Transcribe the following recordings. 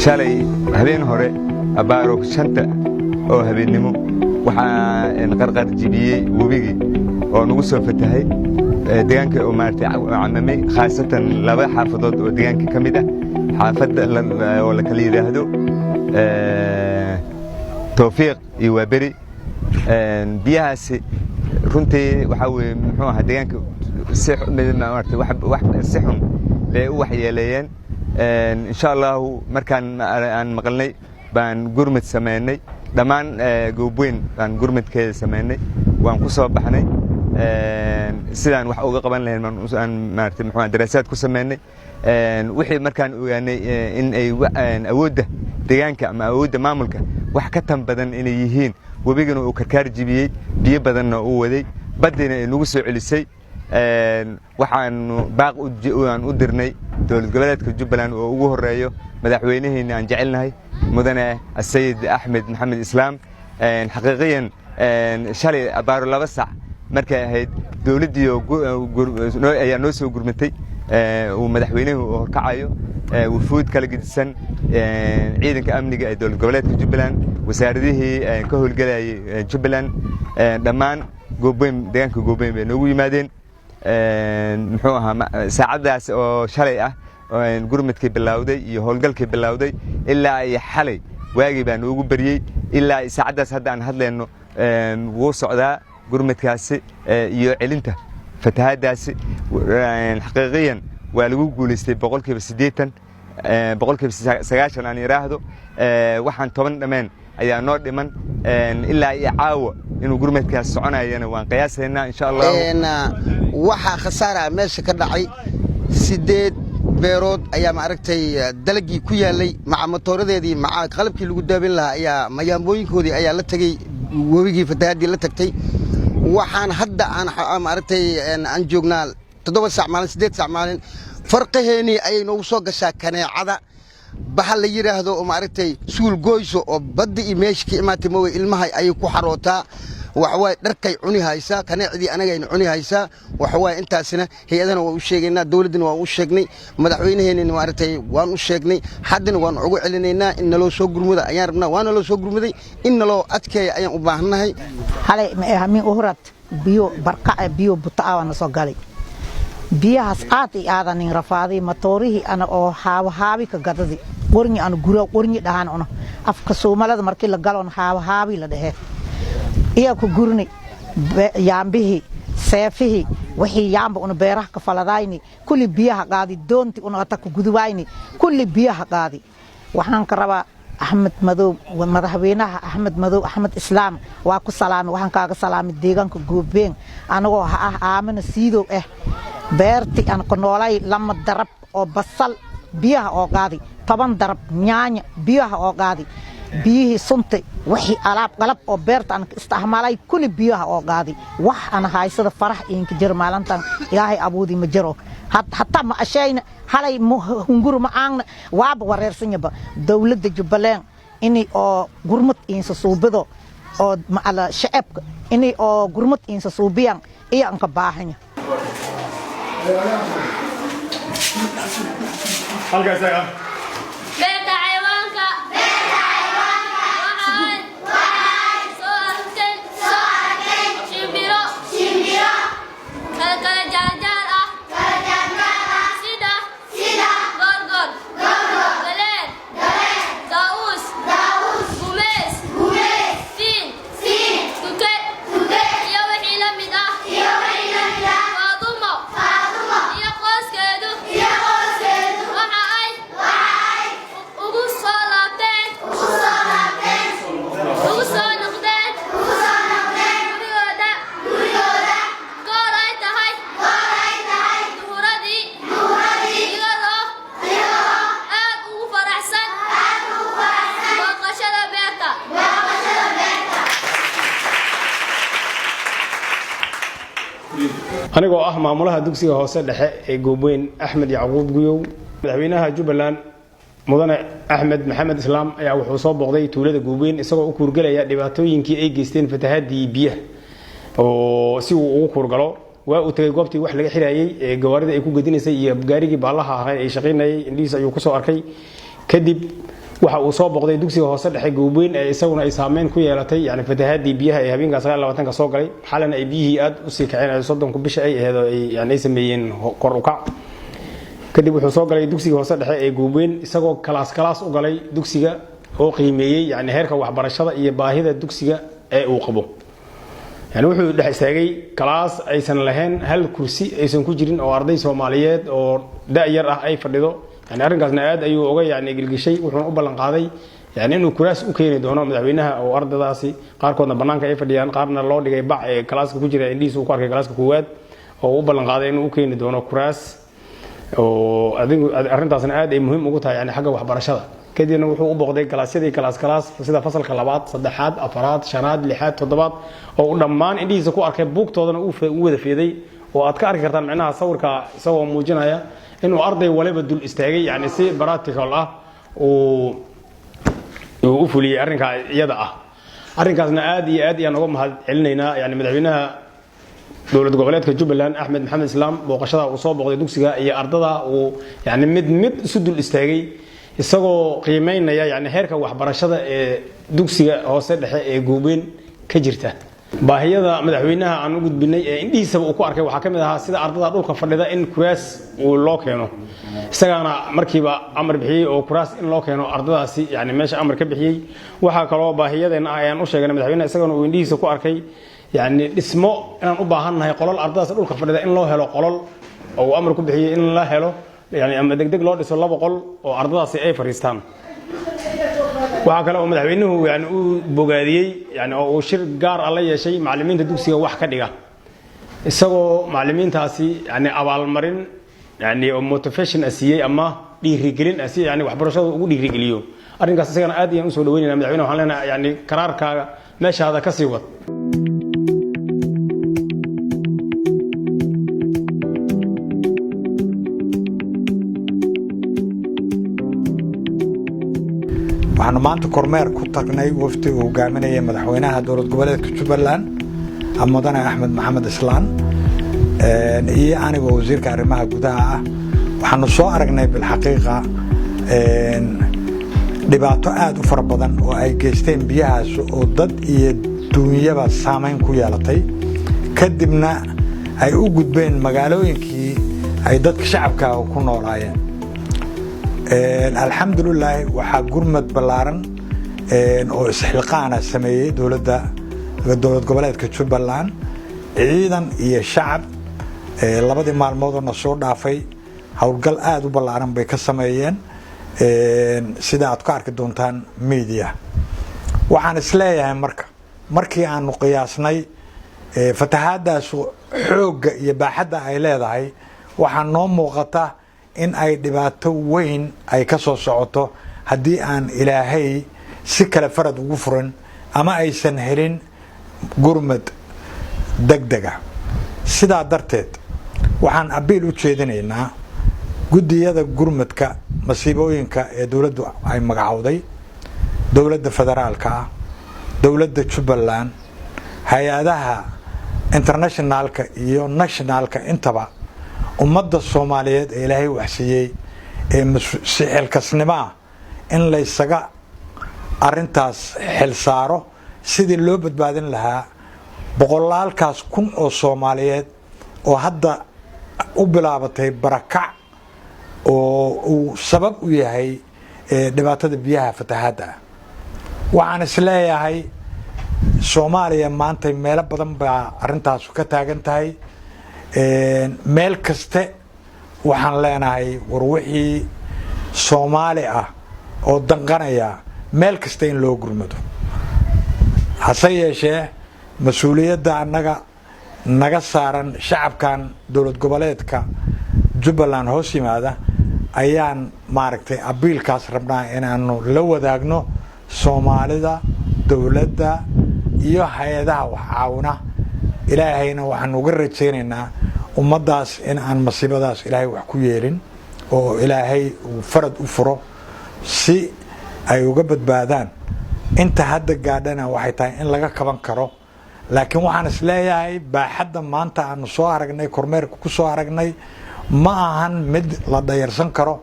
Shalay habeen hore abbaaro 5-ta oo habeennimo waxaa qarqar jibiyey webigii oo nagu soo fatahay deegaanka oo maaragtay camamay, khaasatan laba xaafadood oo deegaanka ka mid ah, xaafadda oo la kala yidhaahdo Towfiiq iyo Waaberi. Biyahaasi runtii waxaa weye, muxuu ahaa, deegaanka si maaragtay wax si xun bay u waxyeeleeyeen. Insha Allahu, markaan aan maqalnay baan gurmad samaynay. Dhammaan Goobweyn baan gurmadkeeda samaynay, waan ku soo baxnay. Sidaan wax uga qaban lahayn aan maaragtay, muxuu, daraasaad ku samaynay. Wixii markaan ogaanay in ay awoodda deegaanka ama awoodda maamulka wax ka tan badan inay yihiin, webigana uu karkaar jibiyey, biyo badanna uu waday, baddiina ay nagu soo celisay, waxaanu baaq aan u dirnay dowlad goboleedka Jubbaland oo ugu horeeyo madaxweynaheena aan jecelnahay, mudane Asayid Axmed Maxamed Islaam. Xaqiiqiyan, shalay abaaro 2 sac markay ahayd, dowladdii ayaa noo soo gurmatay, uu madaxweynuhu horkacayo, wufuud kala gedisan, ciidanka amniga ee dowlad goboleedka Jubbaland, wasaaradihii ka howlgelayay Jubbaland, dhammaan Goobweyn, deegaanka Goobweyn bay noogu yimaadeen. Muxuu ahaa, saacaddaas oo shalay ah gurmadkii bilowday iyo howlgalkii bilowday ilaa iyo xalay waagii baa noogu beriyey. Ilaa saacaddaas hadda aan hadlayno wuu socdaa gurmadkaasi iyo celinta fatahaaddaasi. Xaqiiqiyan waa lagu guulaystay 80%, 90% aan yidhaahdo. Waxaan 10 dhameen ayaa noo dhiman. Ilaa iyo caawa inuu gurmadkaas soconayana waan qiyaasaynaa, insha Allah. Waxaa khasaara meesha ka dhacay sideed beerood ayaa, maaragtay, dalagii ku yaalay maca matooradeedii, maca qalabkii lagu daabin lahaa ayaa mayaambooyinkoodii ayaa la tegey webigii, fatahaddii la tagtay. Waxaan hadda aan, maaragtay, aan joognaa 7 saac maalin, 8 saac maalin. Farqaheennii ayay noogu soo gashaa kaneecada baxa la yidhaahdo oo, maaragtay, suul goyso oo badda iyo meesha ka imaatay mooye. Ilmaha ayay ku xarootaa. Waxawaaye, dharkay cuni haysaa, kaneecdii anagayna cuni haysaa. Waxawaaye, intaasina hay-adana waan u sheegaynaa, dowladdina waan u sheegnay, madaxweynaheenina, maaragtay, waan u sheegnay, haddana waan ugu celinaynaa. In naloo soo gurmuda ayaan rabnaa. Waa naloo soo gurmuday, in naloo adkeeya ayaan u baahannahay. Halay hamin uhurad biyo barqaca, biyo buta na soo galay. Biyahaas aad iyo aada nin rafaaday. Matoorihii ana oo haabo haabi ka gadadi, qornyi ana gura qornyi dhahaan una afka Soomaalida markii la galon haabo haabi la dhehe iya ku gurni. Yaambihii, seefihii, wixii yaamba una beeraha ka faladayni kulli biyaha qaadi. Doonti una ata ku gudubayni kulli biyaha qaadi. Waxaan ka rabaa Axmed Madow, madaxweynaha Axmed Madow, Axmed Islaam, waa ku salaamay. Waxaan kaaga salaamay deegaanka Goobeen, anagoo ha ah Aamina Siidow ah. Beerti aan ku noolay, lama darab oo basal biyaha oo qaadi, 10 darab nyaanya biyaha oo qaadi, biyihii sunta, wixii alaab qalab oo beerta aan isticmaalay kulli biyaha oo qaadi. Wax aan haysada farax inka jiro maalintan Ilaahay abuudi ma jiro. Hataa ma ashayna halay hunguru ma aangna, waaba wareersanyaba. Dowladda Jubbaland inay oo gurmud insa suubido oo macala shacabka inay oo gurmud insa suubiyaan iyo anka baahanya. Beerta xayawaanka. Waxaan soo arkay shimbiro kala kala jaarjaar ah, sida gorgor, galeen, daa'uus, gumeys, fiin, tuke iyo wixii la mid ah. Faadumo iyo qoyskeedu waxa ay ugu soo noqdeen gurigooda goor ay tahay duhuradii, iyadoo aad ugu faraxsan booqashada beerta. Anigoo ah maamulaha dugsiga hoose dhexe ee Goobweyn, Axmed Yacquub Guyow, madaxweynaha Jubbaland mudane Axmed Maxamed Islaam ayaa wuxuu soo booqday tuulada Goobweyn, isagoo u kuurgelaya dhibaatooyinkii ay geysteen fatahaadii biyaha oo si uu ugu kuurgalo. Waa uu tagay goobtii wax laga xirayay ee gawaarida ay ku gedinaysay iyo gaarigii baallaha ahaa ay shaqaynayay. Indhihiis ayuu kusoo arkay. Kadib Waxa uu soo boqday dugsiga hoose dhexe Goobweyn ee isaguna ay saameyn ku yeelatay, yani fatahaadii biyaha ee habeenka 29-ka soo galay, xalana ay biyihii aad usii kaceen, ay 30-ku bisha ay aheed oo ay yani ay sameeyeen kor u kac. Kadib wuxuu soo galay dugsiga hoose dhexe ee Goobweyn, isagoo kalaas kalaas u galay dugsiga oo qiimeeyey yani heerka waxbarashada iyo baahida dugsiga ee uu qabo. Yani wuxuu dhex istaagay kalaas aysan lahayn hal kursi aysan ku jirin oo arday Soomaaliyeed oo da-yar ah ay fadhido. Yani arrinkaasna aad ayuu uga yani gilgishay, wuxuuna u ballan qaaday yani inuu kuraas u keeni doono madaxweynaha, oo ardadaasi qaarkoodna bannaanka ay fadhiyaan, qaarna loo dhigay bac ee kalaaska ku jira, indhihiisa uu ku arkay kalaaska koowaad, oo u ballan qaaday inuu u keeni doono kuraas, oo adigu arrintaasna aad ay muhiim ugu tahay yani xagga waxbarashada. Kadibna wuxuu u booqday kalaasyadii, kalaas kalaas, sida fasalka labaad, saddexaad, afaraad, shanaad, lixaad, toddobaad, oo uu dhammaan indhihiisa ku arkay, buugtoodana uu wada feeday, oo aad ka arki kartaan micnaha sawirka, isagoo muujinaya inuu arday waliba dul istaagay, yani si practical ah uu u fuliyey arrinkaa iyada ah. Arrinkaasna aad iyo aad ayaan uga mahad celinaynaa yani madaxweynaha dowlad goboleedka Jubbaland Axmed Maxamed Islaam, booqashada uu soo booqday dugsiga iyo ardada uu yani mid mid isu dul istaagay, isagoo qiimeynaya yani heerka waxbarashada ee dugsiga hoose dhexe ee Goobweyn ka jirta. Baahiyada madaxweynaha aan u gudbinay ee indhihiisaba uu ku arkay waxaa ka mid ahaa sida ardada dhulka fadhida in kuraas uu loo keeno, isagaana markiiba amar bixiyey oo kuraas in loo keeno ardadaasi yani meesha amar ka bixiyey. Waxaa kaloo baahiyadeena ah ayaan u sheegnay madaxweynaha, isagana uu indhihiisa ku arkay, yani dhismo inaan u baahannahay qolol ardadaas dhulka fadhida in loo helo qolol, oo uu amar ku bixiyey in la helo yani ama degdeg loo dhiso laba qol oo ardadaasi ay fadhiistaan. Waxaa kale oo madaxweynuhu yani uu bogaadiyey, yani oo uu shir gaar ah la yeeshay macallimiinta dugsiga wax ka dhiga, isagoo macallimiintaasi yani abaalmarin yani oo motivation ah siiyey ama dhiirigelin ah si yani waxbarashada ugu dhiirigeliyo. Arrinkaas isagana aad ayaan usoo dhaweynayna. Madaxweyne waxaan leenahay yani karaarkaaga meeshaada ka sii wad. Waxaanu maanta kormeer ku tagnay wafdi uu hogaaminaya madaxweynaha dowlad goboleedka Jubbaland, mudane Axmed Maxamed Islaan, iyo anigoo wasiirka arrimaha gudaha ah. Waxaanu soo aragnay bilxaqiiqa dhibaato aada u fara badan oo ay geysteen biyahaas, oo dad iyo duunyaba saamayn ku yeelatay, kadibna ay u gudbeen magaalooyinkii ay dadka shacabka ku noolaayeen. Alxamdulilaahi, waxaa gurmad ballaaran oo isxilqaana sameeyey dowladda dowlad goboleedka Jubbaland, ciidan iyo shacab. Labadii maalmoodoo na soo dhaafay howlgal aada u ballaaran bay ka sameeyeen, sida aad ku arki doontaan media. Waxaan isleeyahay marka markii aanu qiyaasnay fatahaaddaas xoogga iyo baaxadda ay leedahay, waxaa noo muuqata in ay dhibaato weyn ay ka soo socoto haddii aan Ilaahay si kale farad ugu furin ama aysan helin gurmad degdega. Sidaa darteed waxaan abiil u jeedinaynaa guddiyada gurmadka masiibooyinka ee dowladdu ay magacowday, dowladda federaalka ah, dowladda Jubbaland, hay-adaha internationalka iyo nationalka intaba, ummadda Soomaaliyeed ee Ilaahay waxsiiyey ee si xilkasnimo ah in laysaga arintaas xil saaro sidii loo badbaadin lahaa boqolaalkaas kun oo Soomaaliyeed oo hadda u bilaabatay barakac oo uu sabab u yahay dhibaatada biyaha fatahaadda ah. Waxaan isleeyahay Soomaaliya maanta meelo badan baa arintaasu ka taagan tahay. Meel kaste waxaan leenahay, war wixii Soomaali ah oo danqanaya meel kasta in loo gurmado. Hase yeeshee mas-uuliyadda annaga naga saaran shacabkan dowlad goboleedka Jubbaland hoos yimaada ayaan maaragtay abiilkaas rabnaa inaanu la wadaagno Soomaalida, dowladda iyo hay-adaha wax caawina. Ilaahayna waxaan uga rajaynaynaa ummaddaas in aan masiibadaas Ilaahay wax ku yeelin oo Ilaahay uu farad u furo si ay uga badbaadaan. Inta hadda gaadhana waxay tahay in laga kaban karo, laakiin waxaan isleeyahay baaxadda maanta aanu soo aragnay, kormeerka ku soo aragnay, ma ahan mid la dhayarsan karo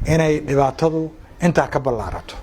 inay dhibaatadu intaa ka ballaarato.